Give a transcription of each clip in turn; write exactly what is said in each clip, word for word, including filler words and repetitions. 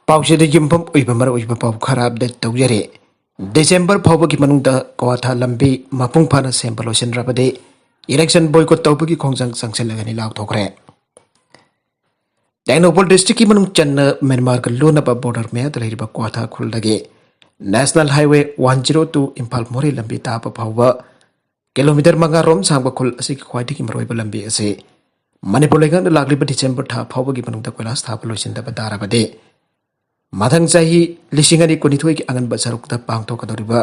ꯄꯥꯎꯁꯤꯗ ꯌꯨꯝꯐꯝ ꯑꯣꯏꯕ ꯃꯔꯨꯑꯣꯏꯕ ꯄꯥꯎ ꯈꯔ ꯑꯞꯗꯦꯠ ꯇꯧꯖꯔꯤ꯫ ꯗꯤꯁꯦꯝꯕꯔ ꯐꯥꯎꯕꯒꯤ ꯃꯅꯨꯡꯗ ꯀ꯭ꯋꯥꯊꯥ ꯂꯝꯕꯤ ꯃꯄꯨꯡ ꯐꯥꯅ ꯁꯦꯝꯕ ꯂꯣꯏꯁꯤꯟꯗ꯭ꯔꯕꯗꯤ ꯏꯂꯦꯛꯁꯟ ꯕꯣꯏꯀꯣꯠ ꯇꯧꯕꯒꯤ ꯈꯣꯡꯖꯪ ꯆꯪꯁꯤꯜꯂꯒꯅꯤ ꯂꯥꯎꯊꯣꯛꯈ꯭ꯔꯦ꯫ ꯇꯦꯡꯅꯧꯄꯜ ꯗꯤꯁꯇ꯭ꯔꯤꯛꯀꯤ ꯃꯅꯨꯡ ꯆꯟꯅ ꯃ꯭ꯌꯥꯟꯃꯥꯔꯒ ꯂꯣꯟꯅꯕ ꯕꯣꯔꯗꯔ ꯃꯌꯥꯗ ꯂꯩꯔꯤꯕ ꯀ꯭ꯋꯥꯊꯥ ꯈꯨꯜꯗꯒꯤ national highway one zero two Imphal Moreh ꯂꯝꯕꯤ ꯇꯥꯕ ꯐꯥꯎꯕ ꯀꯤꯂꯣꯃꯤꯇꯔ ꯃꯉꯥ ꯔꯣꯝ ꯁꯥꯡꯕ ꯈꯨꯜ ꯑꯁꯤꯒꯤ ꯈ꯭ꯋꯥꯏꯗꯒꯤ ꯃꯔꯨꯑꯣꯏꯕ ꯂꯝꯕꯤ ꯑꯁꯤ ꯃꯅꯤꯄꯨꯔ ꯂꯩꯉꯥꯛꯅ ꯂꯥꯛꯂꯤꯕ ꯗꯤꯁꯦꯝꯕꯔ ꯊꯥ ꯐꯥꯎꯕꯒꯤ ꯃꯅꯨꯡꯗ ꯀꯣꯏꯂꯥꯁ ꯊꯥꯕ ꯂꯣꯏꯁꯤꯟꯗꯕ ꯇꯥꯔꯕꯗꯤ ꯃꯊꯪ ꯆꯍꯤ ꯂꯤꯁꯤꯡ ꯑꯅꯤ ꯀꯨꯟꯅꯤꯊꯣꯏꯒꯤ ꯑꯉꯟꯕ ꯁꯔꯨꯛꯇ ꯄꯥꯡꯊꯣꯛꯀꯗꯧꯔꯤꯕ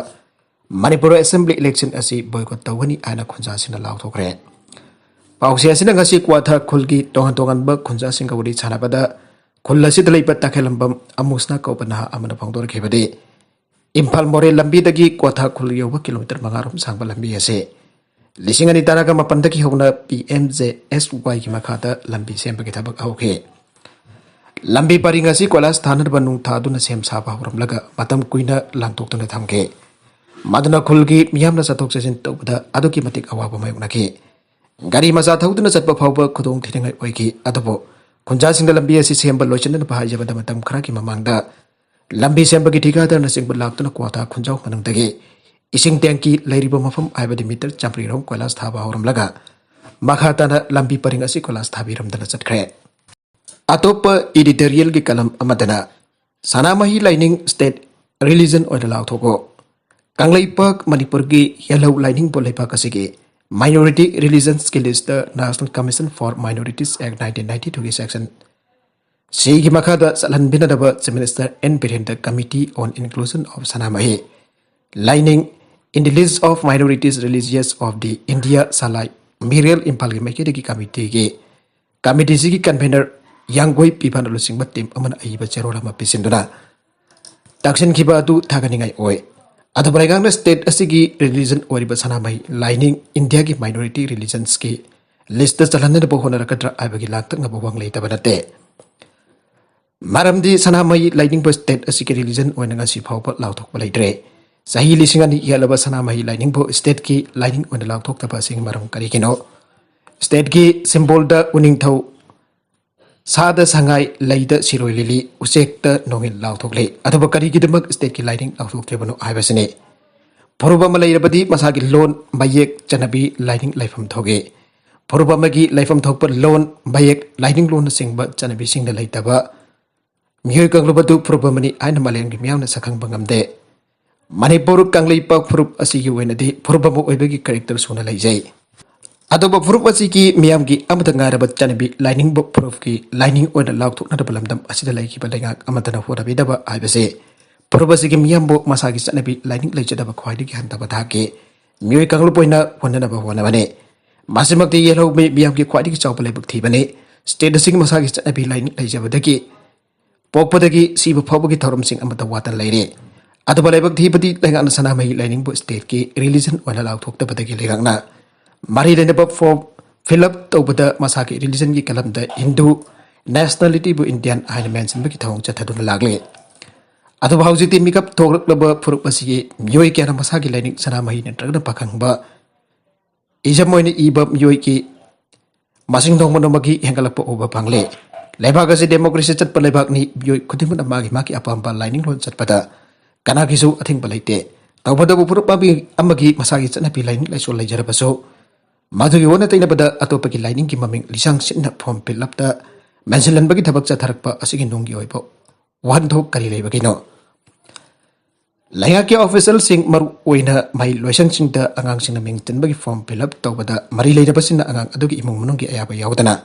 ꯃꯅꯤꯄꯨꯔ ꯑꯦꯁꯦꯝꯕ꯭ꯂꯤ ꯏꯂꯦꯛꯁꯟ ꯑꯁꯤ ꯕꯣꯏꯀꯣꯠ ꯇꯧꯒꯅꯤ ꯍꯥꯏꯅ ꯈꯨꯟꯖꯥꯁꯤꯡꯅ ꯂꯥꯎꯊꯣꯛꯈ꯭ꯔꯦ꯫ ꯄꯥꯎꯆꯦ ꯑꯁꯤꯅ ꯉꯁꯤ ꯀ꯭ꯋꯥꯊꯥ ꯈꯨꯜꯒꯤ ꯇꯣꯉꯥꯟ ꯇꯣꯉꯥꯟꯕ ꯈꯨꯟꯖꯥꯁꯤꯡꯒ ꯋꯥꯔꯤ ꯁꯥꯟꯅꯕꯗ ꯈꯨꯜ ꯑꯁꯤꯗ ꯂꯩꯕ ꯇꯈꯦꯜꯂꯝꯕꯝ ꯑꯃꯨꯁꯅꯥ ꯀꯧꯕ ꯅꯍꯥ ꯑꯃꯅ ꯐꯣꯡꯗꯣꯔꯛꯈꯤꯕꯗꯤ, ꯏꯝꯐꯥꯜ ꯃꯣꯔꯦ ꯂꯝꯕꯤꯗꯒꯤ ꯀ꯭ꯋꯥꯊꯥ ꯈꯨꯜ ꯌꯧꯕ ꯀꯤꯂꯣꯃꯤꯇꯔ ꯃꯉꯥ ꯔꯣꯝ ꯁꯥꯡꯕ ꯂꯝꯕꯤ ꯑꯁꯤ ꯂꯤꯁꯤꯡ ꯑꯅꯤ ꯇꯔꯥꯒ ꯃꯥꯄꯟꯗꯒꯤ ꯍꯧꯅ ꯄꯤ ꯑꯦꯝ ꯖꯦ ꯑꯦꯁ ꯋꯥꯏꯒꯤ ꯃꯈꯥꯗ ꯂꯝꯕꯤ ꯁꯦꯝꯕꯒꯤ ꯊꯕꯛ ꯍꯧꯈꯤ꯫ ꯂꯝꯕꯤ ꯄꯔꯤꯡ ꯑꯁꯤ ꯀꯣꯏꯂꯥꯁ ꯊꯥꯅꯅꯕ ꯅꯨꯡ ꯊꯥꯗꯨꯅ ꯁꯦꯝ ꯁꯥꯕ ꯍꯧꯔꯝꯂꯒ ꯃꯇꯝ ꯀꯨꯏꯅ ꯂꯥꯟꯊꯣꯛꯇꯨꯅ ꯊꯝꯈꯤ꯫ ꯃꯗꯨꯅ ꯈꯨꯜꯒꯤ ꯃꯤꯌꯥꯝꯅ ꯆꯠꯊꯣꯛ ꯆꯠꯁꯤꯟ ꯇꯧꯕꯗ ꯑꯗꯨꯛꯀꯤ ꯃꯇꯤꯛ ꯑꯋꯥꯕ ꯃꯥꯌꯣꯛꯅꯈꯤ꯫ ꯒꯥꯔꯤ ꯃꯆꯥ ꯊꯧꯗꯨꯅ ꯆꯠꯄ ꯐꯥꯎꯕ ꯈꯨꯗꯣꯡ ꯊꯤꯅꯤꯡꯉꯥꯏ ꯑꯣꯏꯈꯤ꯫ ꯑꯗꯨꯕꯨ ꯈꯨꯟꯖꯥꯁꯤꯡꯅ ꯂꯝꯕꯤ ꯑꯁꯤ ꯁꯦꯝꯕ ꯂꯣꯏꯁꯤꯟꯅꯅꯕ ꯍꯥꯏꯖꯕꯗ ꯃꯇꯝ ꯈꯔꯒꯤ ꯃꯃꯥꯡꯗ ꯂꯝꯕꯤ ꯁꯦꯝꯕꯒꯤ ꯊꯤꯀꯥꯗꯔꯅꯆꯤꯡꯕ ꯂꯥꯛꯇꯨꯅ ꯀ꯭ꯋꯥꯊꯥ ꯈꯨꯟꯖꯥꯎ ꯃꯅꯨꯡꯗꯒꯤ ꯏꯁꯤꯡ ꯇꯦꯡꯀꯤ ꯂꯩꯔꯤꯕ ꯃꯐꯝ ꯍꯥꯏꯕꯗꯤ ꯃꯤꯇꯔ ꯆꯥꯃꯔꯤ ꯔꯣꯝ ꯀꯣꯏꯂꯥꯁ ꯊꯥꯕ ꯍꯧꯔꯝꯂꯒ ꯃꯈꯥ ꯇꯥꯅ ꯂꯝꯕꯤ ꯄꯔꯤꯡ ꯑꯁꯤ ꯀꯣꯏꯂꯥꯁ ꯊꯥꯕꯤꯔꯝꯗꯅ ꯆꯠꯈ꯭ꯔꯦ꯫ ꯑꯇꯣꯞꯄ ꯏꯗꯤꯇꯣꯔꯤꯌꯦꯜꯒꯤ ꯀꯂꯝ ꯑꯃꯗꯅ ꯁꯅꯥꯃꯍꯤ ꯂꯥꯏꯅꯤꯡ ꯁ꯭ꯇꯦꯠ ꯔꯤꯂꯤꯖꯟ ꯑꯣꯏꯅ ꯂꯥꯎꯊꯣꯛꯎ꯫ ꯀꯪꯂꯩꯄꯥꯛ ꯃꯅꯤꯄꯨꯔꯒꯤ ꯌꯦꯜꯍꯧ ꯂꯥꯏꯅꯤꯡꯕꯨ ꯂꯩꯕꯥꯛ ꯑꯁꯤꯒꯤ ꯃꯥꯏꯅꯣꯔꯤꯇꯤ ꯔꯤꯂꯤꯖꯟꯁꯀꯤ list national commission for minorities act nineteen ninety ꯇꯨꯒꯤ ꯁꯦꯛꯁꯟ ꯁꯤꯒꯤ ꯃꯈꯥꯗ ꯆꯠꯍꯟꯕꯤꯅꯅꯕ Chief Minister N ꯕꯤꯔꯦꯟꯗ Committee on Inclusion of ꯁꯅꯥꯃꯍꯤ ꯂꯥꯏꯅꯤꯡ in the List of Minorities Religious of the India ꯁꯂꯥꯏ ꯃꯤꯔꯦꯜ ꯏꯝꯐꯥꯜꯒꯤ ꯃꯥꯏꯀꯩꯗꯒꯤ ꯀꯃꯤꯇꯤꯒꯤ ꯀꯃꯤꯇꯤꯁꯤꯒꯤ ꯀꯟꯚꯦꯅꯔ ꯌꯥꯡꯒꯣꯏ ꯄꯤꯕꯅ ꯂꯨꯆꯤꯡꯕ ꯇꯤꯝ ꯑꯃꯅ ꯑꯏꯕ ꯆꯦꯔꯣꯜ ꯑꯃ ꯄꯤꯁꯤꯟꯗꯨꯅ ꯇꯛꯁꯤꯟꯈꯤꯕ ꯑꯗꯨ ꯊꯥꯒꯠꯅꯤꯡꯉꯥꯏ ꯑꯣꯏ꯫ ꯑꯗꯨꯕꯨ ꯂꯩꯉꯥꯛꯅ ꯁ꯭ꯇꯦꯠ ꯑꯁꯤꯒꯤ ꯔꯤꯂꯤꯖꯟ ꯑꯣꯏꯔꯤꯕ ꯁꯅꯥꯃꯍꯤ ꯂꯥꯏꯅꯤꯡ ꯏꯟꯗꯤꯌꯥꯒꯤ ꯃꯥꯏꯅꯣꯔꯤꯇꯤ ꯔꯤꯂꯤꯖꯟꯁꯀꯤ ꯂꯤꯁꯇ ꯆꯜꯍꯟꯅꯅꯕ ꯍꯣꯠꯅꯔꯛꯀꯗ꯭ꯔꯥ ꯍꯥꯏꯕꯒꯤ ꯂꯥꯡꯇꯛꯅꯕ ꯋꯥꯡ ꯂꯩꯇꯕ ꯅꯠꯇꯦ꯫ ꯃꯔꯝꯗꯤ ꯁꯅꯥꯃꯍꯤ ꯂꯥꯏꯅꯤꯡꯕ ꯁ꯭ꯇꯦꯠ ꯑꯁꯤꯒꯤ ꯔꯤꯂꯤꯖꯟ ꯑꯣꯏꯅ ꯉꯁꯤ ꯐꯥꯎꯕ ꯂꯥꯎꯊꯣꯛꯄ ꯂꯩꯇ꯭ꯔꯦ꯫ ꯆꯍꯤ ꯂꯤꯁꯤꯡ ꯑꯅꯤ ꯍꯦꯜꯂꯕ ꯁꯅꯥꯃꯍꯤ ꯂꯥꯏꯅꯤꯡꯕꯨ ꯁ꯭ꯇꯦꯠꯀꯤ ꯂꯥꯏꯅꯤꯡ ꯑꯣꯏꯅ ꯂꯥꯎꯊꯣꯛꯇꯕ ꯑꯁꯤꯒꯤ ꯃꯔꯝ ꯀꯔꯤꯒꯤꯅꯣ? ꯁ꯭ꯇꯦꯠꯀꯤ ꯁꯤꯝꯕꯣꯜꯗ ꯎꯅꯤꯡꯊꯧ ꯁꯥꯗ ꯁꯉꯥꯏ, ꯂꯩꯗ ꯁꯤꯔꯣꯏ ꯂꯤꯂꯤ, ꯎꯆꯦꯛꯇ ꯅꯣꯡꯏꯜ ꯂꯥꯎꯊꯣꯛꯂꯤ꯫ ꯑꯗꯨꯕꯨ ꯀꯔꯤꯒꯤꯗꯃꯛ stateꯀꯤ ꯂꯥꯏꯅꯤꯡ ꯂꯥꯎꯊꯣꯛꯇ꯭ꯔꯤꯕꯅꯣ ꯍꯥꯏꯕꯁꯤꯅꯤ꯫ ꯐꯨꯔꯨꯞ ꯑꯃ ꯂꯩꯔꯕꯗꯤ ꯃꯁꯥꯒꯤ ꯂꯣꯟ, ꯃꯌꯦꯛ, ꯆꯠꯅꯕꯤ, ꯂꯥꯏꯅꯤꯡ ꯂꯩꯐꯝ ꯊꯣꯛꯏ꯫ ꯐꯨꯔꯨꯞ ꯑꯃꯒꯤ ꯂꯩꯐꯝ ꯊꯣꯛꯄ ꯂꯣꯟ, ꯃꯌꯦꯛ, ꯂꯥꯏꯅꯤꯡ ꯂꯣꯟꯅꯆꯤꯡꯕ ꯆꯠꯅꯕꯤꯁꯤꯡꯅ ꯂꯩꯇꯕ ꯃꯤꯑꯣꯏ ꯀꯥꯡꯂꯨꯞ ꯑꯗꯨ ꯐꯨꯔꯨꯞ ꯑꯃꯅꯤ ꯍꯥꯏꯅ ꯃꯥꯂꯦꯝꯒꯤ ꯃꯤꯌꯥꯝꯅ ꯁꯛꯈꯪꯕ ꯉꯝꯗꯦ꯫ ꯃꯅꯤꯄꯨꯔ ꯀꯪꯂꯩꯄꯥꯛ ꯐꯨꯔꯨꯞ ꯑꯁꯤꯒꯤ ꯑꯣꯏꯅꯗꯤ ꯐꯨꯔꯨꯞ ꯑꯃ ꯑꯣꯏꯕꯒꯤ character ꯁꯨꯅ ꯂꯩꯖꯩ꯫ ꯑꯗꯨꯕꯨ ꯐꯨꯔꯨꯞ ꯑꯁꯤꯒꯤ ꯃꯤꯌꯥꯝꯒꯤ ꯑꯃꯠꯇ ꯉꯥꯏꯔꯕ ꯆꯠꯅꯕꯤ ꯂꯥꯏꯅꯤꯡꯕ ꯐꯨꯔꯨꯞꯀꯤ ꯂꯥꯏꯅꯤꯡ ꯑꯣꯏꯅ ꯂꯥꯎꯊꯣꯛꯅꯗꯕ ꯂꯝꯗꯝ ꯑꯁꯤꯗ ꯂꯩꯈꯤꯕ ꯂꯩꯉꯥꯛ ꯑꯃꯠꯇꯅ ꯍꯣꯠꯅꯕꯤꯗꯕ ꯍꯥꯏꯕꯁꯤ ꯐꯨꯔꯨꯞ ꯑꯁꯤꯒꯤ ꯃꯤꯌꯥꯝꯕꯨ ꯃꯁꯥꯒꯤ ꯆꯠꯅꯕꯤ ꯂꯥꯏꯅꯤꯡ ꯂꯩꯖꯗꯕ ꯈ꯭ꯋꯥꯏꯗꯒꯤ ꯍꯟꯊꯕ ꯊꯥꯛꯀꯤ ꯃꯤꯑꯣꯏ ꯀꯥꯡꯂꯨꯞ ꯑꯣꯏꯅ ꯍꯣꯠꯅꯅꯕ ꯍꯣꯠꯅꯕꯅꯤ꯫ ꯃꯁꯤꯃꯛꯇꯤ ꯌꯦꯜꯍꯧꯃꯤ ꯃꯤꯌꯥꯝꯒꯤ ꯈ꯭ꯋꯥꯏꯗꯒꯤ ꯆꯥꯎꯕ ꯂꯥꯏꯕꯛ ꯊꯤꯕꯅꯤ꯫ State ꯑꯁꯤꯒꯤ ꯃꯁꯥꯒꯤ ꯆꯠꯅꯕꯤ ꯂꯥꯏꯅꯤꯡ ꯂꯩꯖꯕꯗꯒꯤ ꯄꯣꯛꯄꯗꯒꯤ ꯁꯤꯕ ꯐꯥꯎꯕꯒꯤ ꯊꯧꯔꯝꯁꯤꯡ ꯑꯃꯠꯇ ꯋꯥꯠꯇꯅ ꯂꯩꯔꯤ꯫ ꯑꯗꯨꯕꯨ ꯂꯥꯏꯕꯛ ꯊꯤꯕꯗꯤ ꯂꯩꯉꯥꯛꯅ ꯁꯅꯥꯃꯍꯤ ꯂꯥꯏꯅꯤꯡꯕꯨ stateꯀꯤ religion ꯑꯣꯏꯅ ꯂꯥꯎꯊꯣꯛꯇꯕꯗꯒꯤ ꯂꯩꯉꯥꯛꯅ ꯃꯔꯤ ꯂꯩꯅꯕ form fill up ꯇꯧꯕꯗ ꯃꯁꯥꯒꯤ religionꯒꯤ ꯀꯂꯝꯗ ꯍꯤꯟꯗꯨ nationalityꯕꯨ Indian ꯍꯥꯏꯅ ꯃꯦꯟꯁꯤꯟꯕꯒꯤ ꯊꯧꯑꯣꯡ ꯆꯠꯊꯗꯨꯅ ꯂꯥꯛꯂꯤ꯫ ꯑꯗꯨꯕꯨ ꯍꯧꯖꯤꯛꯇꯤ ꯃꯤꯀꯞ ꯊꯣꯛꯂꯛꯂꯕ ꯐꯨꯔꯨꯞ ꯑꯁꯤꯒꯤ ꯃꯤꯑꯣꯏ ꯀꯌꯥꯅ ꯃꯁꯥꯒꯤ ꯂꯥꯏꯅꯤꯡ ꯁꯅꯥꯃꯍꯤ ꯅꯠꯇ꯭ꯔꯒꯅ ꯄꯥꯈꯪꯕ ꯏꯖꯝ ꯑꯣꯏꯅ ꯏꯕ ꯃꯤꯑꯣꯏꯒꯤ ꯃꯁꯤꯡ ꯅꯣꯡꯃ ꯅꯣꯡꯃꯒꯤ ꯍꯦꯟꯒꯠꯂꯛꯄ ꯎꯕ ꯐꯪꯂꯦ꯫ ꯂꯩꯕꯥꯛ ꯑꯁꯤ democracy ꯆꯠꯄ ꯂꯩꯕꯥꯛꯅꯤ꯫ ꯃꯤꯑꯣꯏ ꯈꯨꯗꯤꯡꯃꯛꯅ ꯃꯥꯒꯤ ꯃꯥꯒꯤ ꯑꯄꯥꯝꯕ ꯂꯥꯏꯅꯤꯡꯂꯣꯟ ꯆꯠꯄꯗ ꯀꯅꯥꯒꯤꯁꯨ ꯑꯊꯤꯡꯕ ꯂꯩꯇꯦ꯫ ꯇꯧꯕꯇꯕꯨ ꯐꯨꯔꯨꯞ ꯑꯃꯒꯤ, ꯑꯃꯒꯤ ꯃꯁꯥꯒꯤ ꯆꯠꯅꯕꯤ ꯂꯥꯏꯅꯤꯡ ꯂꯥꯏꯁꯣꯜ ꯂꯩꯖꯔꯕꯁꯨ ꯃꯗꯨꯒꯤ ꯑꯣꯟꯅ ꯇꯩꯅꯕꯗ ꯑꯇꯣꯞꯄꯒꯤ ꯂꯥꯏꯅꯤꯡꯒꯤ ꯃꯃꯤꯡ ꯂꯤꯁꯥꯡ ꯁꯤꯠꯅ form fill upꯇ ꯃꯦꯟꯁꯤꯜꯍꯟꯕꯒꯤ ꯊꯕꯛ ꯆꯠꯊꯔꯛꯄ ꯑꯁꯤꯒꯤ ꯅꯨꯡꯒꯤ ꯑꯣꯏꯕ ꯋꯥꯍꯟꯊꯣꯛ ꯀꯔꯤ ꯂꯩꯕꯒꯤꯅꯣ? ꯂꯩꯉꯥꯛꯀꯤ officialꯁꯤꯡ, ꯃꯔꯨ ꯑꯣꯏꯅ ꯃꯍꯩ ꯂꯣꯏꯁꯪꯁꯤꯡꯗ ꯑꯉꯥꯡꯁꯤꯡꯅ ꯃꯤꯡ ꯆꯟꯕꯒꯤ form fill up ꯇꯧꯕꯗ ꯃꯔꯤ ꯂꯩꯅꯕꯁꯤꯡꯅ ꯑꯉꯥꯡ ꯑꯗꯨꯒꯤ ꯏꯃꯨꯡ ꯃꯅꯨꯡꯒꯤ ꯑꯌꯥꯕ ꯌꯥꯎꯗꯅ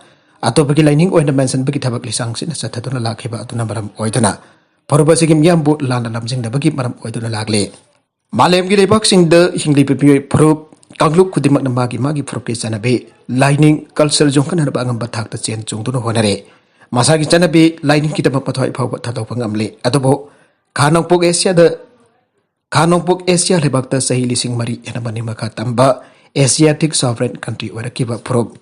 ꯑꯇꯣꯞꯄꯒꯤ ꯂꯥꯏꯅꯤꯡ ꯑꯣꯏꯅ ꯃꯦꯟꯁꯤꯟꯕꯒꯤ ꯊꯕꯛ ꯂꯤꯁꯥꯡ ꯁꯤꯠꯅ ꯆꯠꯊꯗꯨꯅ ꯂꯥꯛꯈꯤꯕ ꯑꯗꯨꯅ ꯃꯔꯝ ꯑꯣꯏꯗꯨꯅ ꯐꯨꯔꯨꯞ ꯑꯁꯤꯒꯤ ꯃꯤꯌꯥꯝꯕꯨ ꯂꯥꯟꯅ ꯂꯝꯖꯤꯡꯅꯕꯒꯤ ꯃꯔꯝ ꯑꯣꯏꯗꯨꯅ ꯂꯥꯛꯂꯤ꯫ ꯃꯥꯂꯦꯝꯒꯤ ꯂꯩꯕꯥꯛꯁꯤꯡꯗ ꯍꯤꯡꯂꯤꯕ ꯃꯤꯑꯣꯏ ꯐꯨꯔꯨꯞ ꯀꯥꯡꯂꯨꯞ ꯈꯨꯗꯤꯡꯃꯛꯅ ꯃꯥꯒꯤ ꯃꯥꯒꯤ ꯐꯨꯔꯨꯞꯀꯤ ꯆꯠꯅꯕꯤ, ꯂꯥꯏꯅꯤꯡ, culture ꯌꯣꯛꯈꯠꯅꯅꯕ ꯑꯉꯝꯕ ꯊꯥꯛꯇ ꯆꯦꯟ ꯆꯣꯡꯗꯨꯅ ꯍꯣꯠꯅꯔꯤ꯫ ꯃꯁꯥꯒꯤ ꯆꯠꯅꯕꯤ ꯂꯥꯏꯅꯤꯡꯒꯤꯗꯃꯛ ꯃꯊ꯭ꯋꯥꯏ ꯐꯥꯎꯕ ꯊꯥꯗꯣꯛꯄ ꯉꯝꯂꯤ꯫ ꯑꯗꯨꯕꯨ ꯈꯥ ꯅꯣꯡꯄꯣꯛ ꯑꯦꯁꯤꯌꯥꯗ, ꯈꯥ ꯅꯣꯡꯄꯣꯛ ꯑꯦꯁꯤꯌꯥ ꯂꯩꯕꯥꯛꯇ ꯆꯍꯤ ꯂꯤꯁꯤꯡ ꯃꯔꯤ ꯍꯦꯟꯅ ꯃꯅꯤꯡ ꯃꯈꯥ ꯇꯝꯕ Asiatic sovereign country ꯑꯣꯏꯔꯛꯈꯤꯕ ꯐꯨꯔꯨꯞ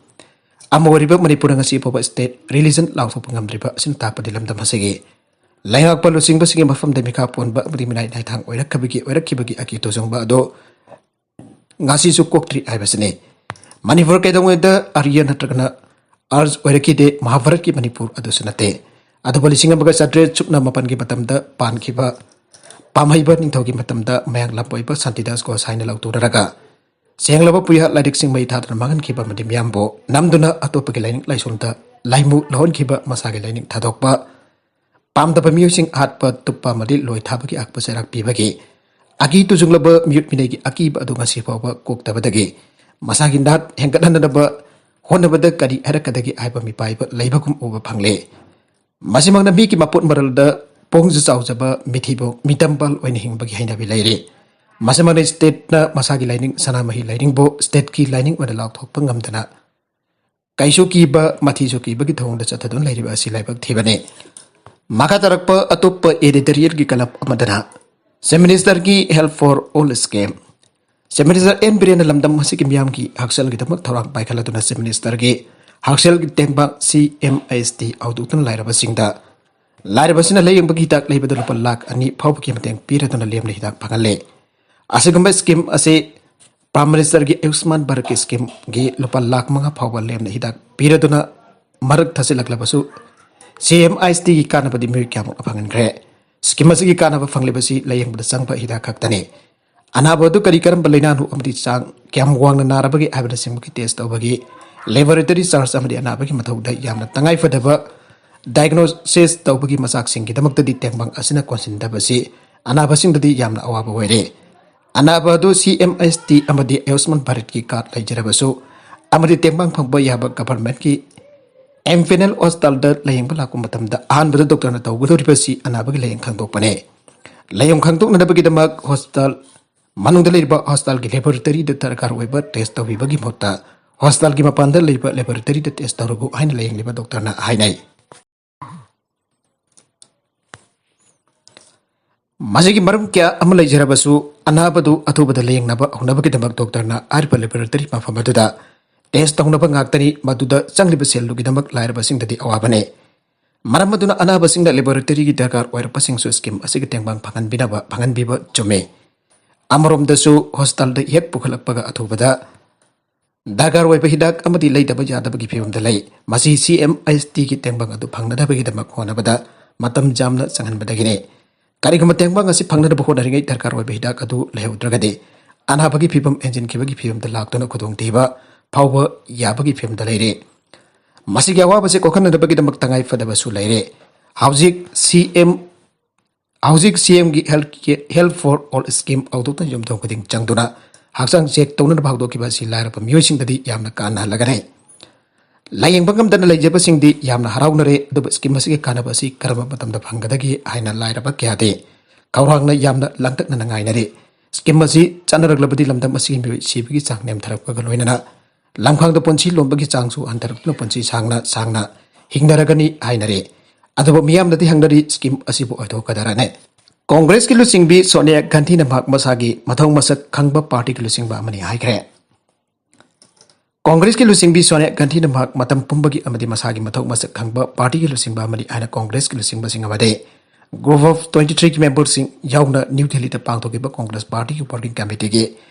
ꯑꯃ ꯑꯣꯏꯔꯤꯕ ꯃꯅꯤꯄꯨꯔꯅ ꯉꯁꯤ ꯐꯥꯎꯕ state religion ꯂꯥꯎꯊꯣꯛꯄ ꯉꯝꯗ꯭ꯔꯤꯕ ꯑꯁꯤꯅ ꯇꯥꯛꯄꯗꯤ ꯂꯝꯗꯝ ꯑꯁꯤꯒꯤ ꯂꯩꯉꯥꯛꯄ ꯂꯨꯆꯤꯡꯕꯁꯤꯡꯒꯤ ꯃꯐꯝꯗ ꯃꯤꯈꯥ ꯄꯣꯟꯕ ꯑꯃꯗꯤ ꯃꯤꯅꯥꯏ ꯅꯥꯏꯊꯥꯡ ꯑꯣꯏꯔꯛꯈꯤꯕꯒꯤ, ꯑꯣꯏꯔꯛꯈꯤꯕꯒꯤ ꯑꯀꯤ ꯇꯨꯖꯨꯡꯕ ꯑꯗꯨ ꯉꯁꯤꯁꯨ ꯀꯣꯛꯇ꯭ꯔꯤ ꯍꯥꯏꯕꯁꯤꯅꯤ꯫ ꯃꯅꯤꯄꯨꯔ ꯀꯩꯗꯧꯉꯩꯗ ꯑꯥꯔꯌ ꯅꯠꯇ꯭ꯔꯒꯅ ꯑꯔꯖ ꯑꯣꯏꯔꯛꯈꯤꯗꯦ, ꯃꯍꯥꯚꯥꯔꯠꯀꯤ ꯃꯅꯤꯄꯨꯔ ꯑꯗꯨꯁꯨ ꯅꯠꯇꯦ꯫ ꯑꯗꯨꯕꯨ ꯂꯤꯁꯤꯡ ꯑꯃꯒ ꯆꯥꯇ꯭ꯔꯦꯠ ꯁꯨꯞꯅ ꯃꯥꯄꯟꯒꯤ ꯃꯇꯝꯗ ꯄꯥꯟꯈꯤꯕ ꯄꯥꯝꯍꯩꯕ ꯅꯤꯡꯊꯧꯒꯤ ꯃꯇꯝꯗ ꯃꯌꯥꯡꯂꯝꯕꯣꯏꯕ ꯁꯥꯟꯇꯤꯗꯥꯁ ꯒꯣꯁꯥꯏ ꯍꯥꯏꯅ ꯂꯥꯎꯊꯣꯛꯅꯔꯒ ꯁꯦꯡꯂꯕ ꯄꯨꯌꯥ ꯂꯥꯏꯔꯤꯛꯁꯤꯡ ꯃꯩ ꯊꯥꯗꯨꯅ ꯃꯥꯡꯍꯟꯈꯤꯕ ꯑꯃꯗꯤ ꯃꯤꯌꯥꯝꯕꯨ ꯅꯝꯗꯨꯅ ꯑꯇꯣꯞꯄꯒꯤ ꯂꯥꯏꯅꯤꯡ ꯂꯥꯏꯁꯣꯜꯗ ꯂꯥꯏꯃꯨ ꯂꯧꯍꯟꯈꯤꯕ, ꯃꯁꯥꯒꯤ ꯂꯥꯏꯅꯤꯡ ꯊꯥꯗꯣꯛꯄ, ꯄꯥꯝꯗꯕ ꯃꯤꯑꯣꯏꯁꯤꯡ ꯍꯥꯠꯄ, ꯇꯨꯞꯄ ꯑꯃꯗꯤ ꯂꯣꯏ ꯊꯥꯕꯒꯤ ꯑꯥꯛꯄ ꯆꯩꯔꯥꯛ ꯄꯤꯕꯒꯤ ꯑꯀꯤ ꯇꯨꯖꯨꯡꯂꯕ ꯃꯤꯑꯣꯠ ꯃꯤꯅꯩꯒꯤ ꯑꯀꯤꯕ ꯑꯗꯨ ꯉꯁꯤ ꯐꯥꯎꯕ ꯀꯣꯛꯇꯕꯗꯒꯤ ꯃꯁꯥꯒꯤ ꯅꯥꯠ ꯍꯦꯟꯒꯠꯍꯟꯅꯕ ꯍꯣꯠꯅꯕꯗ ꯀꯔꯤ ꯍꯥꯏꯔꯛꯀꯗꯒꯦ ꯍꯥꯏꯕ ꯃꯤꯄꯥꯏꯕ ꯂꯩꯕꯒꯨꯝ ꯎꯕ ꯐꯪꯂꯦ꯫ ꯃꯁꯤꯃꯛꯅ ꯃꯤꯒꯤ ꯃꯄꯣꯠ ꯃꯔꯜꯗ ꯄꯣꯡꯖ ꯆꯥꯎꯖꯕ ꯃꯤꯊꯤꯕꯣꯡ ꯃꯤꯇꯝꯕꯥꯜ ꯑꯣꯏꯅ ꯍꯤꯡꯕꯒꯤ ꯍꯩꯅꯕꯤ ꯂꯩꯔꯤ꯫ ꯃꯁꯤꯃꯛꯅ ꯁ꯭ꯇꯦꯠꯅ ꯃꯁꯥꯒꯤ ꯂꯥꯏꯅꯤꯡ ꯁꯅꯥꯃꯍꯤ ꯂꯥꯏꯅꯤꯡꯕꯨ ꯁ꯭ꯇꯦꯠꯀꯤ ꯂꯥꯏꯅꯤꯡ ꯑꯣꯏꯅ ꯂꯥꯎꯊꯣꯛꯄ ꯉꯝꯗꯅ ꯀꯩꯁꯨ ꯀꯤꯕ, ꯃꯊꯤꯁꯨ ꯀꯤꯕꯒꯤ ꯊꯧꯑꯣꯡꯗ ꯆꯠꯊꯗꯨꯅ ꯂꯩꯔꯤꯕ ꯑꯁꯤ ꯂꯥꯏꯕꯛ ꯊꯤꯕꯅꯤ꯫ ꯃꯈꯥ ꯇꯥꯔꯛꯄ ꯑꯇꯣꯞꯄ editorialꯒꯤ ꯀꯂꯞ ꯑꯃꯗꯅ Chief Ministerꯒꯤ Health for All Scheme꯫ Chief Minister N ꯕꯤꯔꯦꯟꯅ ꯂꯝꯗꯝ ꯑꯁꯤꯒꯤ ꯃꯤꯌꯥꯝꯒꯤ ꯍꯛꯁꯦꯜꯒꯤꯗꯃꯛ ꯊꯧꯔꯥꯡ ꯄꯥꯏꯈꯠꯂꯗꯨꯅ Chief Ministerꯒꯤ ꯍꯛꯁꯦꯜꯒꯤ ꯇꯦꯡꯕꯥꯡ ꯁꯤ ꯑꯦꯝ ꯑꯩꯆ ꯇꯤ ꯍꯧꯗꯣꯛꯇꯨꯅ ꯂꯥꯏꯔꯕꯁꯤꯡꯗ, ꯂꯥꯏꯔꯕꯁꯤꯅ ꯂꯥꯌꯦꯡꯕꯒꯤ ꯍꯤꯗꯥꯛ ꯂꯩꯕꯗ ꯂꯨꯄꯥ ꯂꯥꯈ ꯑꯅꯤ ꯐꯥꯎꯕꯒꯤ ꯃꯇꯦꯡ ꯄꯤꯔꯗꯨꯅ ꯂꯦꯝꯅ ꯍꯤꯗꯥꯛ ꯐꯪꯍꯜꯂꯦ꯫ ꯑꯁꯤꯒꯨꯝꯕ scheme ꯑꯁꯤ Prime Ministerꯒꯤ ꯑꯌꯨꯁꯃꯥꯟ ꯚꯥꯔꯠꯀꯤ schemeꯒꯤ ꯂꯨꯄꯥ ꯂꯥꯈ ꯃꯉꯥ ꯐꯥꯎꯕ ꯂꯦꯝꯅ ꯍꯤꯗꯥꯛ ꯄꯤꯔꯗꯨꯅ ꯃꯔꯛ ꯊꯠꯆꯤꯜꯂꯛꯂꯕꯁꯨ, ꯁꯤ ꯑꯦꯝ ꯑꯩꯆ ꯇꯤꯒꯤ ꯀꯥꯟꯅꯕꯗꯤ ꯃꯤꯑꯣꯏ ꯀꯌꯥꯃꯨꯛꯅ ꯐꯪꯍꯟꯈ꯭ꯔꯦ? Scheme ꯑꯁꯤꯒꯤ ꯀꯥꯟꯅꯕ ꯐꯪꯂꯤꯕꯁꯤ ꯂꯥꯌꯦꯡꯕꯗ ꯆꯪꯕ ꯍꯤꯗꯥꯛ ꯈꯛꯇꯅꯤ꯫ ꯑꯅꯥꯕ ꯑꯗꯨ ꯀꯔꯤ ꯀꯔꯝꯕ ꯂꯥꯏꯅꯥꯅꯣ ꯑꯃꯗꯤ ꯆꯥꯡ ꯀꯌꯥꯝ ꯋꯥꯡꯅ ꯅꯥꯔꯕꯒꯦ ꯍꯥꯏꯕꯅꯆꯤꯡꯕꯒꯤ test ꯇꯧꯕꯒꯤ laboratory charge ꯑꯃꯗꯤ ꯑꯅꯥꯕꯒꯤ ꯃꯊꯧꯗ ꯌꯥꯝꯅ ꯇꯉꯥꯏꯐꯗꯕ diagnosis ꯇꯧꯕꯒꯤ ꯃꯆꯥꯛꯁꯤꯡꯒꯤꯗꯃꯛꯇꯗꯤ ꯇꯦꯡꯕꯥꯡ ꯑꯁꯤꯅ ꯀꯣꯟꯁꯤꯟꯗꯕꯁꯤ ꯑꯅꯥꯕꯁꯤꯡꯗꯗꯤ ꯌꯥꯝꯅ ꯑꯋꯥꯕ ꯑꯣꯏꯔꯦ꯫ ꯑꯅꯥꯕ ꯑꯗꯨ ꯁꯤ ꯑꯦꯝ ꯑꯩꯆ ꯇꯤ ꯑꯃꯗꯤ ꯑꯌꯨꯁꯃꯥꯟ ꯚꯥꯔꯠꯀꯤ card ꯂꯩꯖꯔꯕꯁꯨ ꯑꯃꯗꯤ ꯇꯦꯡꯕꯥꯡ ꯐꯪꯕ ꯌꯥꯕ governmentꯀꯤ ꯑꯦꯝ ꯄꯦꯅꯦꯜ ꯍꯣꯁꯄꯤꯇꯥꯜꯗ ꯂꯥꯌꯦꯡꯕ ꯂꯥꯛꯄ ꯃꯇꯝꯗ ꯑꯍꯥꯟꯕꯗ ꯗꯣꯛꯇꯔꯅ ꯇꯧꯒꯗꯧꯔꯤꯕꯁꯤ ꯑꯅꯥꯕꯒꯤ ꯂꯥꯌꯦꯡ ꯈꯪꯗꯣꯛꯄꯅꯦ꯫ ꯂꯥꯌꯦꯡ ꯈꯪꯗꯣꯛꯅꯅꯕꯒꯤꯗꯃꯛ ꯍꯣꯁꯄꯤꯇꯥꯜ ꯃꯅꯨꯡꯗ ꯂꯩꯔꯤꯕ ꯍꯣꯁꯄꯤꯇꯥꯜꯒꯤ laboratoryꯗ ꯗꯔꯀꯥꯔ ꯑꯣꯏꯕ test ꯇꯧꯕꯤꯕꯒꯤ ꯃꯍꯨꯠꯇ ꯍꯣꯁꯄꯤꯇꯥꯜꯒꯤ ꯃꯄꯥꯟꯗ ꯂꯩꯕ laboratoryꯗ test ꯇꯧꯔꯨꯕꯨ ꯍꯥꯏꯅ ꯂꯥꯌꯦꯡꯂꯤꯕ ꯗꯣꯛꯇꯔꯅ ꯍꯥꯏꯅꯩ꯫ ꯃꯁꯤꯒꯤ ꯃꯔꯝ ꯀꯌꯥ ꯑꯃ ꯂꯩꯖꯔꯕꯁꯨ, ꯑꯅꯥꯕꯗꯨ ꯑꯊꯨꯕꯗ ꯂꯥꯌꯦꯡꯅꯕ ꯍꯧꯅꯕꯒꯤꯗꯃꯛ ꯗꯣꯛꯇꯔꯅ ꯍꯥꯏꯔꯤꯕ laboratory ꯃꯐꯝ ꯑꯗꯨꯗ test ꯇꯧꯅꯕ ꯉꯥꯛꯇꯅꯤ꯫ ꯃꯗꯨꯗ ꯆꯪꯂꯤꯕ ꯁꯦꯜꯗꯨꯒꯤꯗꯃꯛ ꯂꯥꯏꯔꯕꯁꯤꯡꯗꯗꯤ ꯑꯋꯥꯕꯅꯤ꯫ ꯃꯔꯝ ꯑꯗꯨꯅ ꯑꯅꯥꯕꯁꯤꯡꯅ laboratoryꯒꯤ ꯗꯔꯀꯥꯔ ꯑꯣꯏꯔꯛꯄꯁꯤꯡꯁꯨ scheme ꯑꯁꯤꯒꯤ ꯇꯦꯡꯕꯥꯡ ꯐꯪꯍꯟꯕꯤꯅꯕ, ꯐꯪꯍꯟꯕꯤꯕ ꯆꯨꯝꯃꯤ꯫ ꯑꯃꯔꯣꯝꯗꯁꯨ ꯍꯣꯁꯄꯤꯇꯥꯜꯗ ꯍꯦꯛ ꯄꯨꯈꯠꯂꯛꯄꯒ ꯑꯊꯨꯕꯗ ꯗꯔꯀꯥꯔ ꯑꯣꯏꯕ ꯍꯤꯗꯥꯛ ꯑꯃꯗꯤ ꯂꯩꯗꯕ ꯌꯥꯗꯕꯒꯤ ꯐꯤꯕꯝꯗ ꯂꯩ꯫ ꯃꯁꯤ ꯁꯤ ꯑꯦꯝ ꯑꯦꯁ ꯇꯤꯒꯤ ꯇꯦꯡꯕꯥꯡ ꯑꯗꯨ ꯐꯪꯅꯅꯕꯒꯤꯗꯃꯛ ꯍꯣꯠꯅꯕꯗ ꯃꯇꯝ ꯌꯥꯝꯅ ꯆꯪꯍꯟꯕꯗꯒꯤꯅꯤ꯫ ꯀꯔꯤꯒꯨꯝꯕ ꯇꯦꯡꯕꯥꯡ ꯑꯁꯤ ꯐꯪꯅꯅꯕ ꯍꯣꯠꯅꯔꯤꯉꯩ ꯗꯔꯀꯥꯔ ꯑꯣꯏꯕ ꯍꯤꯗꯥꯛ ꯑꯗꯨ ꯂꯩꯍꯧꯗ꯭ꯔꯒꯗꯤ, ꯑꯅꯥꯕꯒꯤ ꯐꯤꯕꯝ ꯍꯦꯟꯖꯤꯟꯈꯤꯕꯒꯤ ꯐꯤꯕꯝꯗ ꯂꯥꯛꯇꯨꯅ ꯈꯨꯗꯣꯡꯊꯤꯕ ꯐꯥꯎꯕ ꯌꯥꯕꯒꯤ ꯐꯤꯕꯝꯗ ꯂꯩꯔꯦ꯫ ꯃꯁꯤꯒꯤ ꯑꯋꯥꯕꯁꯤ ꯀꯣꯛꯍꯟꯅꯅꯕꯒꯤꯗꯃꯛ ꯇꯉꯥꯏ ꯐꯗꯕꯁꯨ ꯂꯩꯔꯦ꯫ ꯍꯧꯖꯤꯛ ꯁꯤ ꯑꯦꯝ ꯍꯧꯖꯤꯛ ꯁꯤ ꯑꯦꯝꯒꯤ health K-, Health for All scheme ꯍꯧꯗꯣꯛꯇꯨꯅ ꯌꯨꯝꯊꯣꯡ ꯈꯨꯗꯤꯡ ꯆꯪꯗꯨꯅ ꯍꯛꯆꯥꯡ ꯆꯦꯛ ꯇꯧꯅꯅꯕ ꯍꯧꯗꯣꯛꯈꯤꯕ ꯑꯁꯤ ꯂꯥꯏꯔꯕ ꯃꯤꯑꯣꯏꯁꯤꯡꯗꯗꯤ ꯌꯥꯝꯅ ꯀꯥꯟꯅꯍꯜꯂꯒꯅꯤ꯫ ꯂꯥꯌꯦꯡꯕ ꯉꯝꯗꯅ ꯂꯩꯖꯕꯁꯤꯡꯗꯤ ꯌꯥꯝꯅ ꯍꯔꯥꯎꯅꯔꯦ, ꯑꯗꯨꯕꯨ ꯁ꯭ꯀꯤꯝ ꯑꯁꯤꯒꯤ ꯀꯥꯟꯅꯕ ꯑꯁꯤ ꯀꯔꯝꯕ ꯃꯇꯝꯗ ꯐꯪꯒꯗꯒꯦ ꯍꯥꯏꯅ ꯂꯥꯏꯔꯕ ꯀꯌꯥꯗꯤ ꯈꯧꯔꯥꯡꯅ ꯌꯥꯝꯅ ꯂꯥꯡꯇꯛꯅꯅ ꯉꯥꯏꯅꯔꯤ꯫ ꯁ꯭ꯀꯤꯝ ꯑꯁꯤ ꯆꯠꯅꯔꯛꯂꯕꯗꯤ ꯂꯝꯗꯝ ꯑꯁꯤꯒꯤ ꯃꯤꯑꯣꯏ ꯁꯤꯕꯒꯤ ꯆꯥꯡ ꯅꯦꯝꯊꯔꯛꯄꯒ ꯂꯣꯏꯅꯅ ꯂꯝꯈꯥꯡꯗ ꯄꯨꯟꯁꯤ ꯂꯣꯟꯕꯒꯤ ꯆꯥꯡꯁꯨ ꯍꯟꯊꯔꯛꯇꯨꯅ ꯄꯨꯟꯁꯤ ꯁꯥꯡꯅ ꯁꯥꯡꯅ ꯍꯤꯡꯅꯔꯒꯅꯤ ꯍꯥꯏꯅꯔꯤ꯫ ꯑꯗꯨꯕꯨ ꯃꯤꯌꯥꯝꯅꯗꯤ ꯍꯪꯅꯔꯤ, ꯁ꯭ꯀꯤꯝ ꯑꯁꯤꯕꯨ ꯑꯣꯏꯊꯣꯛꯀꯗꯔꯅꯦ? ꯀꯣꯡꯒ꯭ꯔꯦꯁꯀꯤ ꯂꯨꯆꯤꯡꯕꯤ ꯁꯣꯅꯤꯌꯥ ꯒꯥꯟꯙꯤꯅ ꯃꯍꯥꯛ ꯃꯁꯥꯒꯤ ꯃꯊꯧ ꯃꯁꯛ ꯈꯪꯕ ꯄꯥꯔꯇꯤꯒꯤ ꯂꯨꯆꯤꯡꯕ ꯑꯃꯅꯤ ꯍꯥꯏꯈ꯭ꯔꯦ꯫ ꯀꯣꯡꯒ꯭ꯔꯦꯁꯀꯤ ꯂꯨꯆꯤꯡꯕꯤ ꯁꯣꯅꯤꯌꯥ ꯒꯥꯟꯙꯤꯅ ꯃꯍꯥꯛ ꯃꯇꯝ ꯄꯨꯝꯕꯒꯤ ꯑꯃꯗꯤ ꯃꯁꯥꯒꯤ ꯃꯊꯧ ꯃꯁꯛ ꯈꯪꯕ ꯄꯥꯔꯇꯤꯒꯤ ꯂꯨꯆꯤꯡꯕ ꯑꯃꯅꯤ ꯍꯥꯏꯅ ꯀꯣꯡꯒ꯭ꯔꯦꯁꯀꯤ ꯂꯨꯆꯤꯡꯕꯁꯤꯡ ꯑꯃꯗꯤ Group of twenty three ꯒꯤ ꯃꯦꯝꯕꯔꯁꯤꯡ ꯌꯥꯎꯅ ꯅ꯭ꯌꯨ ꯗꯦꯜꯂꯤꯗ ꯄꯥꯡꯊꯣꯛꯈꯤꯕ ꯀꯣꯡꯒ꯭ꯔꯦꯁ ꯄꯥꯔꯇꯤꯒꯤ ꯋꯥꯔꯀꯤꯡ ꯀꯃꯤꯇꯤꯒꯤ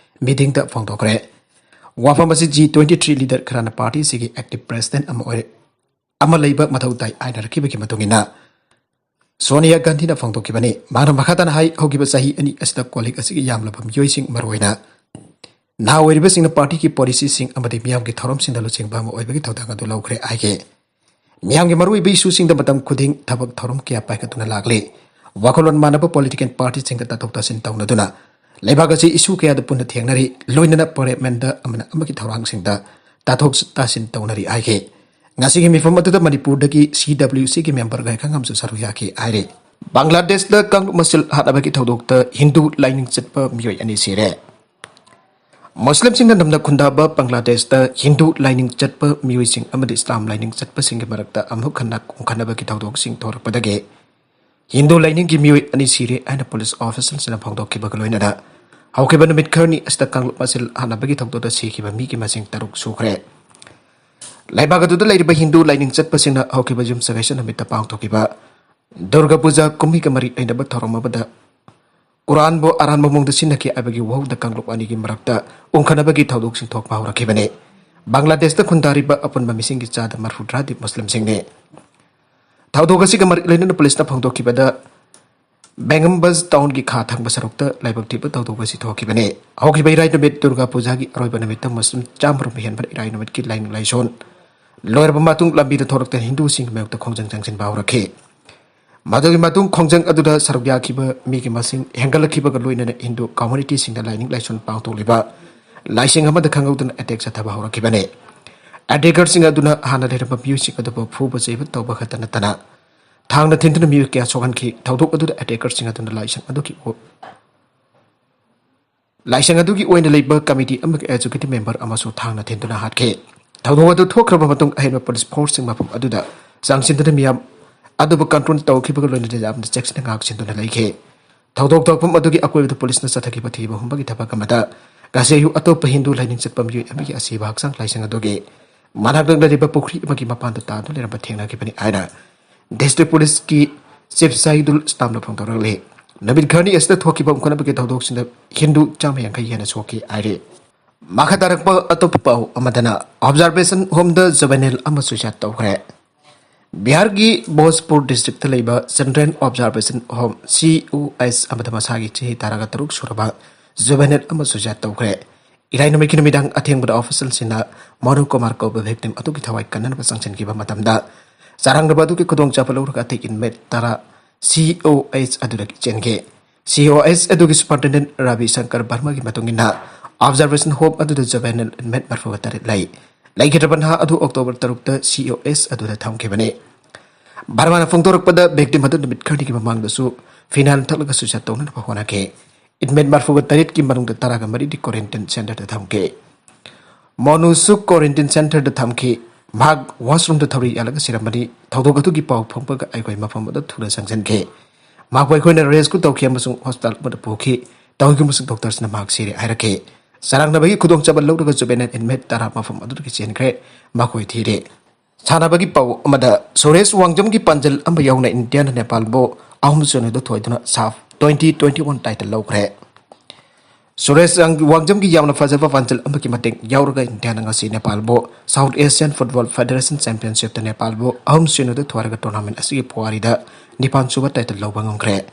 ꯃꯤꯇꯤꯡꯗ ꯐꯣꯡꯗꯣꯛꯈ꯭ꯔꯦ꯫ ꯋꯥꯐꯝ ꯑꯁꯤ ꯖꯤ ꯇ꯭ꯋꯦꯟꯇꯤ ꯊ꯭ꯔꯤ ꯂꯤꯗꯔ ꯈꯔꯅ ꯄꯥꯔꯇꯤ ꯑꯁꯤꯒꯤ ꯑꯦꯛꯇꯤꯚ ꯄ꯭ꯔꯦꯁꯤꯗꯦꯟꯠ ꯑꯃ ꯑꯣꯏꯔꯦ, ꯑꯃ ꯂꯩꯕ ꯃꯊꯧ ꯇꯥꯏ ꯍꯥꯏꯅꯔꯛꯈꯤꯕꯒꯤ ꯃꯇꯨꯡ ꯏꯟꯅ ꯁꯣꯅꯤꯌꯥ ꯒꯥꯟꯙꯤꯅ ꯐꯣꯡꯗꯣꯛꯈꯤꯕꯅꯤ꯫ ꯃꯍꯥꯛꯅ ꯃꯈꯥ ꯇꯥꯅ ꯍꯥꯏ, ꯍꯧꯈꯤꯕ ꯆꯍꯤ ꯑꯅꯤ ꯑꯁꯤꯗ ꯀꯣꯂꯤꯛ ꯑꯁꯤꯒꯤ ꯌꯥꯝꯂꯕ ꯃꯤꯑꯣꯏꯁꯤꯡ, ꯃꯔꯨꯑꯣꯏꯅ ꯅꯍꯥ ꯑꯣꯏꯔꯤꯕꯁꯤꯡꯅ ꯄꯥꯔꯇꯤꯒꯤ ꯄꯣꯂꯤꯁꯤꯁꯤꯡ ꯑꯃꯗꯤ ꯃꯤꯌꯥꯝꯒꯤ ꯊꯧꯔꯝꯁꯤꯡꯗ ꯂꯨꯆꯤꯡꯕ ꯑꯃ ꯑꯣꯏꯕꯒꯤ ꯊꯧꯗꯥꯡ ꯑꯗꯨ ꯂꯧꯈ꯭ꯔꯦ ꯍꯥꯏꯈꯤ꯫ ꯃꯤꯌꯥꯝꯒꯤ ꯃꯔꯨꯑꯣꯏꯕ ꯏꯁꯨꯁꯤꯡꯗ ꯃꯇꯝ ꯈꯨꯗꯤꯡ ꯊꯕꯛ ꯊꯧꯔꯝ ꯀꯌꯥ ꯄꯥꯏꯈꯠꯇꯨꯅ ꯂꯥꯛꯂꯤ꯫ ꯋꯥꯈꯜꯂꯣꯟ ꯃꯥꯟꯅꯕ ꯄꯣꯂꯤꯇꯤꯀꯦꯜ ꯄꯥꯔꯇꯤꯁꯤꯡꯒ ꯇꯥꯊꯣꯛ ꯇꯥꯁꯤꯟ ꯇꯧꯅꯗꯨꯅ ꯂꯩꯕꯥꯛ ꯑꯁꯤ ꯏꯁꯨ ꯀꯌꯥꯗ ꯄꯨꯟꯅ ꯊꯦꯡꯅꯔꯤ, ꯂꯣꯏꯅꯅ ꯄꯥꯔꯂꯤꯌꯥꯃꯦꯟꯗ ꯑꯃꯅ ꯑꯃꯒꯤ ꯊꯧꯔꯥꯡꯁꯤꯡꯗ ꯇꯥꯊꯣꯛ ꯇꯥꯁꯤꯟ ꯇꯧꯅꯔꯤ ꯍꯥꯏꯈꯤ꯫ ꯉꯁꯤꯒꯤ ꯃꯤꯐꯝ ꯑꯗꯨꯗ ꯃꯅꯤꯄꯨꯔꯗꯒꯤ ꯁꯤ ꯗꯕ꯭ꯂꯤꯌꯨ ꯁꯤꯒꯤ ꯃꯦꯝꯕꯔ ꯒꯥꯏꯈꯪꯉꯝꯁꯨ ꯁꯔꯨꯛ ꯌꯥꯈꯤ ꯍꯥꯏꯔꯤ꯫ ꯕꯪꯒ꯭ꯂꯥꯗꯦꯁꯇ ꯀꯥꯡꯂꯨꯞ ꯃꯁꯦꯜ ꯍꯥꯠꯅꯕꯒꯤ ꯊꯧꯗꯣꯛꯇ ꯍꯤꯟꯗꯨ ꯂꯥꯏꯅꯤꯡ ꯆꯠꯄ ꯃꯤꯑꯣꯏ ꯑꯅꯤ ꯁꯤꯔꯦ꯫ ꯃꯨꯁꯂꯤꯝꯁꯤꯡꯅ ꯅꯝꯅ ꯈꯨꯟꯗꯥꯕ ꯕꯪꯒ꯭ꯂꯥꯗꯦꯁꯇ ꯍꯤꯟꯗꯨ ꯂꯥꯏꯅꯤꯡ ꯆꯠꯄ ꯃꯤꯑꯣꯏꯁꯤꯡ ꯑꯃꯗꯤ ꯏꯁꯂꯥꯝ ꯂꯥꯏꯅꯤꯡ ꯆꯠꯄꯁꯤꯡꯒꯤ ꯃꯔꯛꯇ ꯑꯃꯨꯛ ꯍꯟꯅ ꯈꯣꯡꯈꯠꯅꯕꯒꯤ ꯊꯧꯗꯣꯛꯁꯤꯡ ꯊꯣꯔꯛꯄꯗꯒꯤ ꯍꯤꯟꯗꯨ ꯂꯥꯏꯅꯤꯡꯒꯤ ꯃꯤꯑꯣꯏ ꯑꯅꯤ ꯁꯤꯔꯦ ꯍꯥꯏꯅ ꯄꯨꯂꯤꯁ ꯑꯣꯐꯤꯁꯤꯌꯦꯜꯁꯤꯡꯅ ꯐꯣꯡꯗꯣꯛꯈꯤꯕꯒ ꯂꯣꯏꯅꯅ ꯍꯧꯈꯤꯕ ꯅꯨꯃꯤꯠ ꯈꯔꯅꯤ ꯑꯁꯤꯗ ꯀꯥꯡꯂꯨꯞ ꯃꯁꯦꯜ ꯍꯥꯠꯅꯕꯒꯤ ꯊꯧꯗꯣꯛꯇ ꯁꯤꯈꯤꯕ ꯃꯤꯒꯤ ꯃꯁꯤꯡ ꯇꯔꯨꯛ ꯁꯨꯈ꯭ꯔꯦ꯫ ꯂꯩꯕꯥꯛ ꯑꯗꯨꯗ ꯂꯩꯔꯤꯕ ꯍꯤꯟꯗꯨ ꯂꯥꯏꯅꯤꯡ ꯆꯠꯄꯁꯤꯡꯅ ꯍꯧꯈꯤꯕ ꯌꯨꯝꯁꯀꯩꯁ ꯅꯨꯃꯤꯠꯇ ꯄꯥꯡꯊꯣꯛꯈꯤꯕ ꯗꯨꯔꯒꯥ ꯄꯨꯖꯥ ꯀꯨꯝꯍꯩꯒ ꯃꯔꯤ ꯂꯩꯅꯕ ꯊꯧꯔꯝ ꯑꯃꯗ ꯀꯨꯔꯥꯟꯕꯨ ꯑꯔꯥꯟꯕ ꯃꯑꯣꯡꯗ ꯁꯤꯖꯤꯟꯅꯈꯤ ꯍꯥꯏꯕꯒꯤ ꯋꯥꯍꯧꯗ ꯀꯥꯡꯂꯨꯞ ꯑꯅꯤꯒꯤ ꯃꯔꯛꯇ ꯎꯪꯈꯠꯅꯕꯒꯤ ꯊꯧꯗꯣꯛꯁꯤꯡ ꯊꯣꯛꯄ ꯍꯧꯔꯛꯈꯤꯕꯅꯤ꯫ ꯕꯪꯒ꯭ꯂꯥꯗꯦꯁꯇ ꯈꯨꯟꯗꯥꯔꯤꯕ ꯑꯄꯨꯟꯕ ꯃꯤꯁꯤꯡꯒꯤ ꯆꯥꯗ ꯃꯔꯐꯨꯇꯔꯥꯗꯤ ꯃꯨꯁꯂꯤꯝꯁꯤꯡꯅꯤ꯫ ꯊꯧꯗꯣꯛ ꯑꯁꯤꯒ ꯃꯔꯤ ꯂꯩꯅꯅ ꯄꯨꯂꯤꯁꯅ ꯐꯣꯡꯗꯣꯛꯈꯤꯕꯗ, ꯕꯦꯡꯒꯝꯕꯖ ꯇꯥꯎꯟꯒꯤ ꯈꯥ ꯊꯪꯕ ꯁꯔꯨꯛꯇ ꯂꯥꯏꯕꯛ ꯊꯤꯕ ꯊꯧꯗꯣꯛ ꯑꯁꯤ ꯊꯣꯛꯈꯤꯕꯅꯤ꯫ ꯍꯧꯈꯤꯕ ꯏꯔꯥꯏ ꯅꯨꯃꯤꯠ ꯗꯨꯔꯒꯥ ꯄꯨꯖꯥꯒꯤ ꯑꯔꯣꯏꯕ ꯅꯨꯃꯤꯠꯇ ꯃꯨꯁꯂꯤꯝ ꯆꯥꯝꯃꯔꯣꯝ ꯍꯦꯟꯕ ꯏꯔꯥꯏ ꯅꯨꯃꯤꯠꯀꯤ ꯂꯥꯏꯅꯤꯡ ꯂꯥꯏꯁꯣꯟ ꯂꯣꯏꯔꯕ ꯃꯇꯨꯡ ꯂꯝꯕꯤꯗ ꯊꯣꯛꯂꯛꯇꯨꯅ ꯍꯤꯟꯗꯨꯁꯤꯡꯒꯤ ꯃꯥꯌꯣꯛꯇ ꯈꯣꯡꯖꯪ ꯆꯪꯁꯤꯟꯕ ꯍꯧꯔꯛꯈꯤ꯫ ꯃꯗꯨꯒꯤ ꯃꯇꯨꯡ ꯈꯣꯡꯖꯪ ꯑꯗꯨꯗ ꯁꯔꯨꯛ ꯌꯥꯈꯤꯕ ꯃꯤꯒꯤ ꯃꯁꯤꯡ ꯍꯦꯟꯒꯠꯂꯛꯈꯤꯕꯒ ꯂꯣꯏꯅꯅ ꯍꯤꯟꯗꯨ ꯀꯝꯃ꯭ꯌꯨꯅꯤꯇꯤꯁꯤꯡꯗ ꯂꯥꯏꯅꯤꯡ ꯂꯥꯏꯁꯣꯟ ꯄꯥꯡꯊꯣꯛꯂꯤꯕ ꯂꯥꯏꯁꯪ ꯑꯃꯗ ꯈꯪꯍꯧꯗꯅ ꯑꯦꯇꯦꯛ ꯆꯠꯊꯕ ꯍꯧꯔꯛꯈꯤꯕꯅꯤ꯫ ꯑꯦꯇꯦꯀꯔꯁꯤꯡ ꯑꯗꯨꯅ ꯍꯥꯟꯅ ꯂꯩꯔꯝꯕ ꯃꯤꯑꯣꯏꯁꯤꯡ ꯑꯗꯨꯕꯨ ꯐꯨꯕ ꯆꯩꯕ ꯇꯧꯕ ꯈꯛꯇ ꯅꯠꯇꯅ ꯊꯥꯡꯅ ꯊꯤꯟꯗꯨꯅ ꯃꯤꯑꯣꯏ ꯀꯌꯥ ꯁꯣꯛꯍꯟꯈꯤ꯫ ꯊꯧꯗꯣꯛ ꯑꯗꯨꯗ ꯑꯦꯇꯦꯀꯔꯁꯤꯡ ꯑꯗꯨꯅ ꯂꯥꯏꯁꯪ ꯑꯗꯨꯒꯤ ꯑꯣ-, ꯂꯥꯏꯁꯪ ꯑꯗꯨꯒꯤ ꯑꯣꯏꯅ ꯂꯩꯕ ꯀꯃꯤꯇꯤ ꯑꯃꯒꯤ ꯑꯦꯛꯖꯤꯀ꯭ꯌꯨꯇꯤꯚ ꯃꯦꯝꯕꯔ ꯑꯃꯁꯨ ꯊꯥꯡꯅ ꯊꯤꯟꯗꯨꯅ ꯍꯥꯠꯈꯤ꯫ ꯊꯧꯗꯣꯛ ꯑꯗꯨ ꯊꯣꯛꯈ꯭ꯔꯕ ꯃꯇꯨꯡ ꯑꯍꯦꯟꯕ ꯄꯨꯂꯤꯁ ꯐꯣꯔꯁꯁꯤꯡ ꯃꯐꯝ ꯑꯗꯨꯗ ꯆꯪꯁꯤꯟꯗꯨꯅ ꯃꯤꯌꯥꯝ ꯑꯗꯨꯕꯨ ꯀꯟꯇ꯭ꯔꯣꯜ ꯇꯧꯈꯤꯕꯒ ꯂꯣꯏꯅꯅ ꯌꯥꯝꯅ ꯆꯦꯛꯁꯤꯟꯅ ꯉꯥꯛ ꯁꯦꯟꯗꯨꯅ ꯂꯩꯈꯤ꯫ ꯊꯧꯗꯣꯛ ꯊꯣꯛꯐꯝ ꯑꯗꯨꯒꯤ ꯑꯀꯣꯏꯕꯗ ꯄꯨꯂꯤꯁꯅ ꯆꯠꯊꯈꯤꯕ ꯊꯤꯕ ꯍꯨꯝꯕꯒꯤ ꯊꯕꯛ ꯑꯃꯗ ꯉꯁꯤ ꯑꯌꯨꯛ ꯑꯇꯣꯞꯄ ꯍꯤꯟꯗꯨ ꯂꯥꯏꯅꯤꯡ ꯆꯠꯄ ꯃꯤꯑꯣꯏ ꯑꯃꯒꯤ ꯑꯁꯤꯕ ꯍꯛꯆꯥꯡ ꯂꯥꯏꯁꯪ ꯑꯗꯨꯒꯤ ꯃꯅꯥꯛ ꯅꯛꯅ ꯂꯩꯕ ꯄꯨꯈ꯭ꯔꯤ ꯑꯃꯒꯤ ꯃꯄꯥꯟꯗ ꯇꯥꯗꯨꯅ ꯂꯩꯔꯝꯕ ꯊꯦꯡꯅꯈꯤꯕꯅꯤ ꯍꯥꯏꯅ ꯗꯤꯁꯇ꯭ꯔꯤꯛ ꯄꯨꯂꯤꯁꯀꯤ ꯆꯤꯐ ꯁꯥꯍꯤꯗꯨꯜ ꯏꯁꯂꯥꯝꯅ ꯐꯣꯡꯗꯣꯔꯛꯂꯤ꯫ ꯅꯨꯃꯤꯠ ꯈꯔꯅꯤ ꯑꯁꯤꯗ ꯊꯣꯛꯈꯤꯕ ꯍꯨꯝꯈꯠꯅꯕꯒꯤ ꯊꯧꯗꯣꯛꯁꯤꯡꯗ ꯍꯤꯟꯗꯨ ꯆꯥꯝꯃ ꯌꯥꯡꯈꯩ ꯍꯦꯟꯅ ꯁꯣꯛꯈꯤ ꯍꯥꯏꯔꯤ꯫ ꯃꯈꯥ ꯇꯥꯔꯛꯄ ꯑꯇꯣꯞꯄ ꯄꯥꯎ ꯑꯃꯗꯅ, ꯑꯣꯕꯖꯥꯔꯕꯦꯁꯟ ꯍꯣꯝꯗ ꯖꯨꯕꯦꯅꯦꯜ ꯑꯃ ꯁꯨꯏꯁꯥꯏꯗ ꯇꯧꯈ꯭ꯔꯦ꯫ ꯕꯤꯍꯥꯔꯒꯤ ꯚꯣꯖꯄꯨꯔ ꯗꯤꯁꯇ꯭ꯔꯤꯛꯇ ꯂꯩꯕ ꯆꯤꯜꯗ꯭ꯔꯦꯟ ꯑꯣꯕꯖꯥꯔꯕꯦꯁꯟ ꯍꯣꯝ, ꯁꯤ ꯑꯣ ꯑꯦꯁ, ꯑꯃꯗ ꯃꯁꯥꯒꯤ ꯆꯍꯤ ꯇꯔꯥꯒ ꯇꯔꯨꯛ ꯁꯨꯔꯕ ꯖꯨꯕꯦꯅꯦꯜ ꯑꯃ ꯁꯨꯏꯁꯥꯏꯗ ꯇꯧꯈ꯭ꯔꯦ꯫ ꯏꯔꯥꯏ ꯅꯨꯃꯤꯠꯀꯤ ꯅꯨꯃꯤꯗꯥꯡ ꯑꯊꯦꯡꯕꯗ ꯑꯣꯐꯤꯁꯤꯌꯦꯜꯁꯤꯡꯅ ꯃꯣꯅꯨ ꯀꯨꯃꯥꯔ ꯀꯧꯕ ꯚꯤꯛꯇꯤꯝ ꯑꯗꯨꯒꯤ ꯊꯋꯥꯏ ꯀꯟꯅꯅꯕ ꯆꯪꯁꯤꯟꯈꯤꯕ ꯃꯇꯝꯗ, ꯆꯔꯥꯡꯅꯕ ꯑꯗꯨꯒꯤ ꯈꯨꯗꯣꯡꯆꯥꯕ ꯂꯧꯔꯒ ꯑꯇꯩ ꯏꯟꯃꯦꯠ ꯇꯔꯥ ꯁꯤ ꯑꯣ ꯑꯦꯁ ꯑꯗꯨꯗꯒꯤ ꯆꯦꯟꯈꯤ꯫ ꯁꯤ ꯑꯣ ꯑꯦꯁ ꯑꯗꯨꯒꯤ ꯁꯨꯄꯔꯤꯟꯇꯦꯟꯗꯦꯟꯠ ꯔꯕꯤ ꯁꯪꯀꯔ ꯕꯔꯃꯒꯤ ꯃꯇꯨꯡ ꯏꯟꯅ, ꯑꯣꯕꯖꯥꯔꯕꯦꯁꯟ ꯍꯣꯝ ꯑꯗꯨꯗ ꯖꯨꯕꯦꯅꯦꯜ ꯏꯟꯃꯦꯠ ꯃꯔꯐꯨꯒ ꯇꯔꯦꯠ ꯂꯩ꯫ ꯂꯩꯈꯤꯗ꯭ꯔꯕ ꯅꯍꯥ ꯑꯗꯨ ꯑꯣꯛꯇꯣꯕꯔ ꯇꯔꯨꯛꯇ ꯁꯤ ꯑꯣ ꯑꯦꯁ ꯑꯗꯨꯗ ꯊꯝꯈꯤꯕꯅꯤ꯫ ꯕꯔꯃꯥꯅ ꯐꯣꯡꯗꯣꯔꯛꯄꯗ, ꯚꯤꯛꯇꯤꯝ ꯑꯗꯨ ꯅꯨꯃꯤꯠ ꯈꯔꯅꯤꯒꯤ ꯃꯃꯥꯡꯗꯁꯨ ꯐꯤꯅꯥꯏꯜ ꯊꯛꯂꯒ ꯁꯨꯏꯁꯥꯏꯗ ꯇꯧꯅꯅꯕ ꯍꯣꯠꯅꯈꯤ꯫ ꯏꯟꯃꯦꯠ ꯃꯔꯐꯨꯒ ꯇꯔꯦꯠꯀꯤ ꯃꯅꯨꯡꯗ ꯇꯔꯥꯒ ꯃꯔꯤꯗꯤ ꯀ꯭ꯋꯥꯔꯦꯟꯇꯤꯟ ꯁꯦꯟꯇꯔꯗ ꯊꯝꯈꯤ꯫ ꯃꯣꯅꯨꯁꯨ ꯀ꯭ꯋꯥꯔꯦꯟꯇꯤꯟ ꯁꯦꯟꯇꯔꯗ ꯊꯝꯈꯤ꯫ ꯃꯍꯥꯛ ꯋꯥꯁꯔꯨꯝꯗ ꯊꯧꯔꯤ ꯌꯥꯜꯂꯒ ꯁꯤꯔꯝꯕꯅꯤ꯫ ꯊꯧꯗꯣꯛ ꯑꯗꯨꯒꯤ ꯄꯥꯎ ꯐꯪꯕꯒ ꯑꯩꯈꯣꯏ ꯃꯐꯝ ꯑꯗꯨꯗ ꯊꯨꯅ ꯆꯪꯁꯤꯟꯈꯤ꯫ ꯃꯍꯥꯛꯄꯨ ꯑꯩꯈꯣꯏꯅ ꯔꯦꯁꯀ꯭ꯌꯨ ꯇꯧꯈꯤ ꯑꯃꯁꯨꯡ ꯍꯣꯁꯄꯤꯇꯥꯜ ꯑꯃꯗ ꯄꯨꯈꯤ꯫ ꯇꯧꯈꯤꯕ ꯑꯃꯁꯨꯡ ꯗꯣꯛꯇꯔꯁꯤꯡꯅ ꯃꯍꯥꯛ ꯁꯤꯔꯦ ꯍꯥꯏꯔꯛꯈꯤ꯫ ꯆꯔꯥꯡꯅꯕꯒꯤ ꯈꯨꯗꯣꯡꯆꯥꯕ ꯂꯧꯔꯒ ꯖꯨꯕꯦꯅꯦꯜ ꯏꯟꯃꯦꯠ ꯇꯔꯥ ꯃꯐꯝ ꯑꯗꯨꯗꯒꯤ ꯆꯦꯟꯈ꯭ꯔꯦ꯫ ꯃꯈꯣꯏ ꯊꯤꯔꯦ꯫ ꯁꯥꯟꯅꯕꯒꯤ ꯄꯥꯎ ꯑꯃꯗ, ꯁꯨꯔꯦꯁ ꯋꯥꯡꯖꯝꯒꯤ ꯄꯥꯟꯖꯜ ꯑꯃ ꯌꯥꯎꯅ ꯏꯟꯗꯤꯌꯥꯅ ꯅꯦꯄꯥꯜꯕꯨ ꯑꯍꯨꯝ ꯁꯤꯅꯣꯗ ꯊꯣꯏꯗꯨꯅ ꯁꯥꯐ ꯇ꯭ꯋꯦꯟꯇꯤ ꯇ꯭ꯋꯦꯟꯇꯤ ꯋꯥꯟ ꯇꯥꯏꯇꯜ ꯂꯧꯈ꯭ꯔꯦ꯫ ꯁꯨꯔꯦꯁ ꯋꯥꯡꯖꯝꯒꯤ ꯌꯥꯝꯅ ꯐꯖꯕ ꯄꯥꯟꯖꯜ ꯑꯃꯒꯤ ꯃꯇꯦꯡ ꯌꯥꯎꯔꯒ ꯏꯟꯗꯤꯌꯥꯅ ꯉꯁꯤ ꯅꯦꯄꯥꯜꯕꯨ South Asian Football Federation Championship ꯇ ꯅꯦꯄꯥꯜꯕꯨ ꯑꯍꯨꯝ ꯁꯤꯅꯣꯗ ꯊꯣꯏꯔꯒ tournament ꯑꯁꯤꯒꯤ ꯄꯨꯋꯥꯔꯤꯗ ꯅꯤꯄꯥꯟ ꯁꯨꯕ title ꯂꯧꯕ ꯉꯝꯈ꯭ꯔꯦ꯫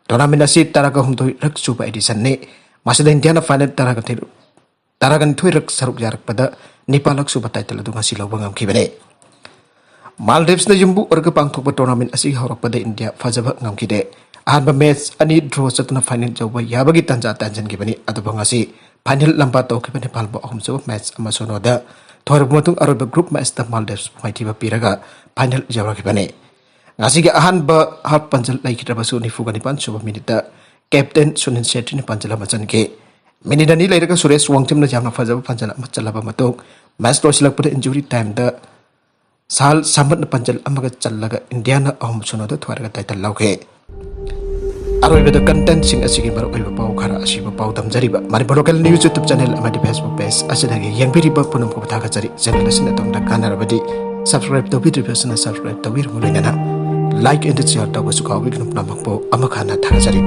Tournament ꯑꯁꯤ ꯇꯔꯥꯒ ꯍꯨꯝꯗꯣꯏ ꯔꯛ ꯁꯨꯕ edition ꯅꯤ꯫ ꯃꯁꯤꯗ ꯏꯟꯗꯤꯌꯥꯅ final ꯇꯔꯥꯒ ꯇꯔꯥꯒ ꯅꯤꯊꯣꯏ ꯔꯛ ꯁꯔꯨꯛ ꯌꯥꯔꯛꯄꯗ ꯅꯤꯄꯥꯜ ꯂꯛ ꯁꯨꯕ title ꯑꯗꯨ ꯉꯁꯤ ꯂꯧꯕ ꯉꯝꯈꯤꯕꯅꯤ꯫ Maldives ꯅ ꯌꯨꯝꯕꯨ ꯑꯣꯏꯔꯒ ꯄꯥꯡꯊꯣꯛꯄ tournament ꯑꯁꯤ ꯍꯧꯔꯛꯄꯗ ꯏꯟꯗꯤꯌꯥ ꯐꯖꯕ ꯉꯝꯈꯤꯗꯦ꯫ ꯑꯍꯥꯟꯕ match ꯑꯅꯤ draw ꯆꯠꯇꯨꯅ final ꯌꯧꯕ ꯌꯥꯕꯒꯤ ꯇꯥꯟꯖꯥ ꯇꯥꯟꯖꯟꯈꯤꯕꯅꯤ꯫ ꯑꯗꯨꯕꯨ ꯉꯁꯤ final ꯂꯝꯕꯥ ꯇꯧꯈꯤꯕ ꯅꯦꯄꯥꯜꯕꯨ ꯑꯍꯨꯝꯁꯨꯕ match ꯑꯃ ꯁꯨꯅꯣꯗ ꯊꯣꯏꯔꯕ ꯃꯇꯨꯡ ꯑꯔꯣꯏꯕ group match ꯇ Maldives ꯕꯨ ꯃꯥꯏꯊꯤꯕ ꯄꯤꯔꯒ final ꯌꯧꯔꯛꯈꯤꯕꯅꯤ꯫ ꯉꯁꯤꯒꯤ ꯑꯍꯥꯟꯕ half ꯄꯥꯟꯖꯜ ꯂꯩꯈꯤꯗ꯭ꯔꯕꯁꯨ ꯅꯤꯐꯨꯒ ꯅꯤꯄꯥꯟ ꯁꯨꯕ minute ꯇ captain ꯁꯨꯅꯤꯜ ꯁꯦꯇ꯭ꯔꯤꯅ ꯄꯥꯟꯖꯜ ꯑꯃ ꯆꯟꯈꯤ꯫ Minute ꯑꯅꯤ ꯂꯩꯔꯒ ꯁꯨꯔꯦꯁ ꯋꯥꯡꯖꯝꯅ ꯌꯥꯝꯅ ꯐꯖꯕ ꯄꯥꯟꯖꯜ ꯑꯃ ꯆꯜꯂꯕ ꯃꯇꯨꯡ match ꯂꯣꯏꯁꯤꯜꯂꯛꯄꯗ injury time ꯗ ꯁꯥꯜ ꯁꯥꯃꯠꯅ ꯄꯥꯟꯖꯜ ꯑꯃꯒ ꯆꯜꯂꯒ ꯏꯟꯗꯤꯌꯥꯅ ꯑꯍꯨꯝ ꯁꯨꯅꯣꯗ ꯊꯣꯏꯔꯒ title ꯂꯧꯈꯤ꯫ ꯑꯔꯣꯏꯕꯗ content ꯁꯤꯡ ꯑꯁꯤꯒꯤ ꯃꯔꯨꯑꯣꯏꯕ ꯄꯥꯎ ꯈꯔ ꯑꯁꯤꯕꯨ ꯄꯥꯎ ꯗꯝꯖꯔꯤꯕ Manipur local news YouTube channel ꯑꯃꯗꯤ Facebook page ꯑꯁꯤꯗꯒꯤ ꯌꯦꯡꯕꯤꯔꯤꯕ ꯄꯨꯝꯅꯃꯛꯄꯨ ꯊꯥꯒꯠꯆꯔꯤ꯫ Channel ꯑꯁꯤꯅ ꯑꯗꯣꯝꯅ ꯀꯥꯟꯅꯔꯕꯗꯤ subscribe ꯇꯧꯕꯤꯗ꯭ꯔꯤꯕꯁꯤꯅ subscribe ꯇꯧꯕꯤꯔꯕ ꯂꯣꯏꯅꯅ like and share ꯇꯧꯕꯁꯨ ꯀꯥꯎꯕꯤꯒꯅꯨ꯫ ꯄꯨꯝꯅꯃꯛꯄꯨ ꯑꯃꯨꯛ ꯍꯟꯅ ꯊꯥꯒꯠꯆꯔꯤ꯫